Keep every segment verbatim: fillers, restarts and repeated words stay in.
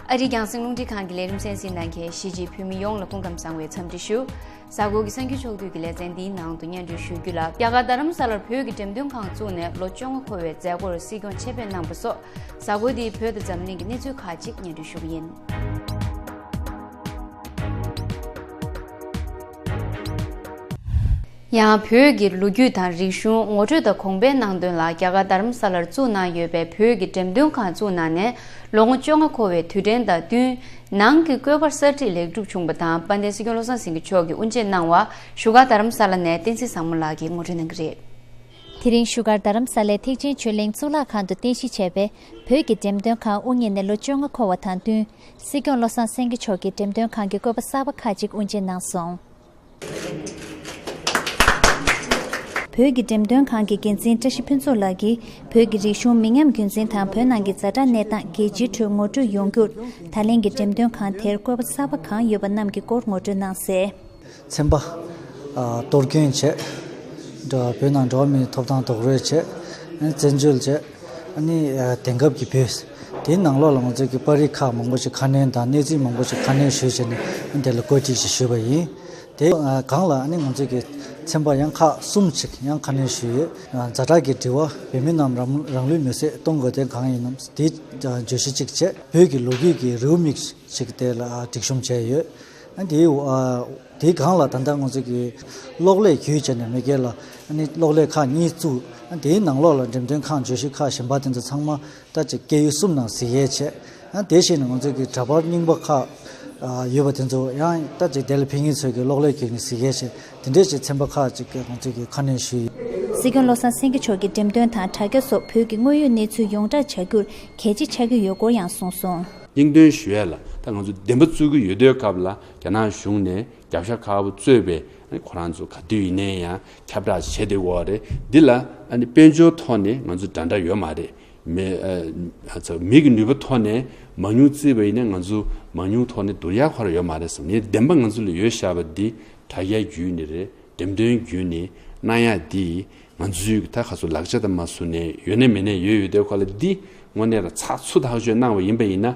ཨ་རིའི་རྒྱང་སྲིང་རླུང་འཕྲིན་ཁང་གི་ལས་རིམ་གསན་གཟིགས་གནང་མཁན་གཞིས་བྱེས་བོད་མི་ཡོངས་ལ་སྐུ་ཁམས་བཟང་བའི་འཚམས་འདྲི་ཞུ། གཟའ་འཁོར་གྱི་གསར་འགྱུར་ཕྱོགས་བསྡུས་ཀྱི་ལེ་ཚན་འདིའི་ནང་དུ་སྙན་སྒྲོན་ཞུ་རྒྱུ་ལ། རྒྱ་གར་རྡ་རམ་ས་ལར་བོད་ཀྱི་འགྲེམས་སྟོན་ཁང་བཙུགས་ནས་ལོ་བཅོ་ལྔ་འཁོར་བའི་མཛད་སྒོར་སྲིད་སྐྱོང་ཆེད་ཕེབས་གནང་པ་སོགས། གཟའ་འཁོར་འདིའི་བོད་དང་འཛམ་གླིང་གི་གནས་ཚུལ་ཁག་ཅིག་སྙན་སྒྲོན་ཞུ་གི་ཡིན། ཡང་བོད་ཀྱི་ལོ་རྒྱུས་དང་རིག་གཞུང་ངོ་སྤྲོད་དང་གོང་འཕེལ་གནང་དོན་ལ། རྒྱ་གར་རྡ་རམ་ས་ལར་བཙུགས་གནང་ཡོད་པའི་བོད་ཀྱི་འགྲེམས་སྟོན་ཁང་བཙུགས་གནང་ནས་ལོ་ངོ་བཅོ་ལྔ་འཁོར་བའི་དུས་དྲན་དང་བསྟུན། ནང་གི་བཀོད་པ་གསར་སྒྲིག་ལེགས་གྲུབ་བྱུང་བ་དང་། དཔལ་ལྡན་སྲིད་སྐྱོང་བློ་བཟང་སེང་གེ་མཆོག་གིས་དབུ་འབྱེད་གནང་བ་བཞུགས་སྒར་རྡ་རམ་ས་ལ་ནས་བསྟན་འཛིན་བཟང་མོ་ལགས་ཀྱིས་ངོ་སྤྲོད་གནང་གི་རེད། དེ་རིང་བཞུགས་སྒར་རྡ་རམ་ས་ལའི་ཐེག་ཆེན་ཆོས་གླིང་གཙུག་ལག་ཁང་དུ་རྟེན་གཞི་བྱས་པའི་བོད་ཀྱི་འགྲེམས་སྟོན་ཁང་དབུ་བརྙེས་ནས་ལོ་བཅོ་ལྔ་འཁོར་བ་དང་བསྟུན། སྲིད་སྐྱོང་བློ་བཟང་སེང་གེ་མཆོག་གིས་འགྲེམས་སྟོན་ཁང་གི་བཀོད་པ་གསར་པ་ཁག་ཅིག་དབུ་འབྱེད་གནང་སོང་། བོད་ཀྱི་འགྲེམས་སྟོན་ཁང་གི་འགན་འཛིན་བཀྲ་ཤིས་ཕུན་ཚོགས་ལགས་ཀྱིས། བོད་ཀྱི་རིག་གཞུང་མི་ཉམས་རྒྱུན་འཛིན་དང་བོད་ནང་གི་ཛ་དྲག་གནས་སྟངས་རྒྱལ་སྤྱིའི་ཁྲོད་ངོ་སྤྲོད་ཡོང་རྒྱུར། ད་ལན་གྱི་འགྲེམས་སྟོན་ཁང་དེར་བཀོད་པ་གསར་པ་གང་ཡོད་པ་རྣམས་ཀྱི་སྐོར་ངོ་སྤྲོད་གནང་གསལ། ཚན་པ། ཨ། གཏོར་སྐྱོན་བྱས། འགྲོ་བོད་ནང་འགྲོ་བ་མིའི་ཐོབ་ཐང་རྡོག་རོལ་བྱས། ཨ་ནི་བཙན་བྱོལ་བྱས། ཨ་ནི་ཨ་དེང་སྐབས་ཀྱི་བོད། དེའི་ནང་ལོགས་ལ་ང་ཚོས་ཀྱི་པར་རིས་ཁག་མང་པོ་ཞིག་ཁ་སྣོན་དང་གནས་ཚུལ་མང་པོ་ཞིག་ཁ་སྣོན་ཞུས་བྱས་ནས། ཨ་ནི་དེ་ལ་བཀོད་སྒྲིག་ཞིག་ཞུས་པ་ཡིན། དེ་ཨ་སྒང་ལ་ཨ་ནི་ང་ཚོས་ཀྱི་ཚན་པ་ཡང་ཁག་གསུམ་ཞིག་ཡང་ཁ་སྣོན་ཞུས་ཡོད། ཨ་ཛ་དྲག་གི་དྲི་བ། བོད་མི་རྣམས་རང་རང་ལུས་མེར་སྲེག་གཏོང་དགོས་དོན་གང་ཡིན་ནམ། དེའི་ཨ་བརྗོད་གཞི་གཅིག་བྱས། བོད་ཀྱི་ལོ་རྒྱུས་ཀྱི་རེའུ་མིག་ཞིག་དེ་ལ་ཨ་སྒྲིག་གཤོམ་བྱས་ཡོད། ཨ་དེའི་ཨ་དེའི་སྒང་ལ་ད་ལྟ་ང་ཚོ་གི་གློག་ཀླད་བརྒྱུད་བྱས་ནས་མ་གི་ལ། ཨ་ནི་གློག་ཀླད་ཁག་གཉིས་བཙུགས། ཨ་དེའི་ནང་ལོགས་ལ་འགྲེམས་སྟོན་ཁང་བརྗོད་གཞི་ཁག་གཞན་པ་དེ་ཚོ་ཚང་མ་ད་ཅིག་སྐྱེས་ཡུལ་གསུམ་ནང་གཟིགས་ཡས་བྱས། ཨ་དེ་བཞིན་ང་ཚོ་གི་འདྲ་པར་རྙིང་པ་ཁག་ཨ་ཡོད་པ་དེ་ཚོ་ཡང་ད་ཅིག་དེ་ལ་ཕེབས་མཁན་ཚོས་ཀྱི་གློག་ཀླད་བརྒྱུད་ནས་གཟིགས་ཡས་བྱས། དེ་འདྲས་ཀྱི་ཚན་པ་ཁག་ཅིག་ང་ཚོས་ཀྱི་ཁ་སྣོན་ཞུས་ཡོད། སྲིད་སྐྱོང་བློ་བཟང་སེང་གེ་མཆོག་གིས་འགྲེམས་སྟོན་དང་དྲ་རྒྱ་སོགས་བོད་ཀྱི་དངོས་ཡོད་གནས་ཚུལ་ཡོངས་བསྒྲགས་བྱ་རྒྱུར་གལ་ཆེ་ཆགས་ཀྱི་ཡོད་སྐོར་ཡང་གསུངས་སོང་། སྙིང་དོན་ཞུ་ཡས་ལ། ད་ང་ཚོ་བདེན་པ་བཙུགས་ཀྱི་ཡོད་དུས་སྐབས་ལ་རྒྱ་ནག་གཞུང་ནས་རྒྱབ་ཤ་ཁ་པོ་བཙོས་པའི། ཨ་ནི་ཁོ་རང་ཚོ་ག་དུས་ཡིན་ནའི་ཡང་ཁྱབ་བསྒྲགས་བྱེད་བསྡད་ཡོད་རེད། འདི་ལ་ཨ་ནི་དཔལ་འབྱོར་ཐོག་ནས་ང་ཚོ་འདྲ་འདྲ་ཡོད་མ་རེད། མི་ཨ་ཨ་ཚ་མི་གི་ནུས་པ་ཐོག་ནས་མང་ཉུང་བརྩིས་པ་ཡིན་ན། ང་ཚོ་མང་ཉུང་ཐོག་ནས་བསྡུར་ཡག་ཁོ་རང་ཡོད་མ་རེད་བསམ་ནས། བདེན་པ་ང་ཚོ་ལ་ཡོད་བཞག་པ་འདི་དྲ་རྒྱ་བརྒྱུད་ནས་རེད། འགྲེམས་སྟོན་བརྒྱུད་ནས་གནང་ཡག་འདི། ང་ཚོའི་ད་ག་ཚོད་ལག་ཆ་དང་མ་བཟུང་ནས་ཡོད་ནས་མེད་ནས་ཡོད་ཡོད་དེ་ཁོ་ལ་འདི་དངོས་གནས་ལ་ཚགས་ཚུད་ཐག་ཆོད་གནང་བ་ཡིན་པ་ཡིན་ན།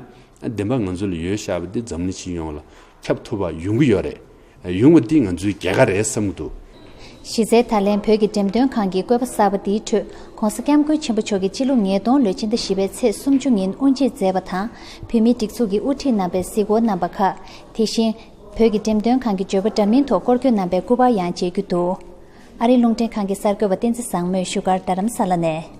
ཨ་བདེན་པ་ང་ཚོ་ལ་ཡོད་བཞག་པ་འདི་འཛམ་གླིང་སྤྱི་ཡོངས་ལ་ཁྱབ་ཐུབ་པ་ཡོང་གི་ཡོད་རེད། ཡོང་བ་འདི་ང་ཚོའི་རྒྱལ་ཁ་རེད་བསམ་གྱི་འདུག། གཞི་རྩའི་ད་ལན་བོད་ཀྱི་འགྲེམས་སྟོན་ཁང་གི་བཀོད་པ་གསར་པ་འདིའི་ཁྲོད་༧གོང་ས་༧སྐྱབས་མགོན་ཆེན་པོ་མཆོག་གིས་སྤྱི་ལོ་ཉིས་སྟོང་ལོའི་ཕྱི་ཟླ་བཞི་པའི་ཚེས་སུམ་ཅུ་ཉིན་དབུ་འབྱེད་མཛད་པ་དང་། བོད་མིའི་སྒྲིག་འཛུགས་ཀྱི་དབུ་ཁྲིད་རྣམ་པས་གཟིགས་སྐོར་གནང་བ་ཁག་དེ་བཞིན། བོད་ཀྱི་འགྲེམས་སྟོན་ཁང་གི་བརྗོད་པ་འདྲ་མིན་ཐོག་སྐོར་སྐྱོད་གནང་པའི་སྐུ་པར་ཡང་མཇལ་རྒྱུ་འདུག། ཨ་རིའི་རླུང་འཕྲིན་ཁང་གི་གསར་འགོད་པ་བསྟན་འཛིན་བཟང་མོས་བཞུགས་སྒར་རྡ་རམ་ས་ལ་ནས།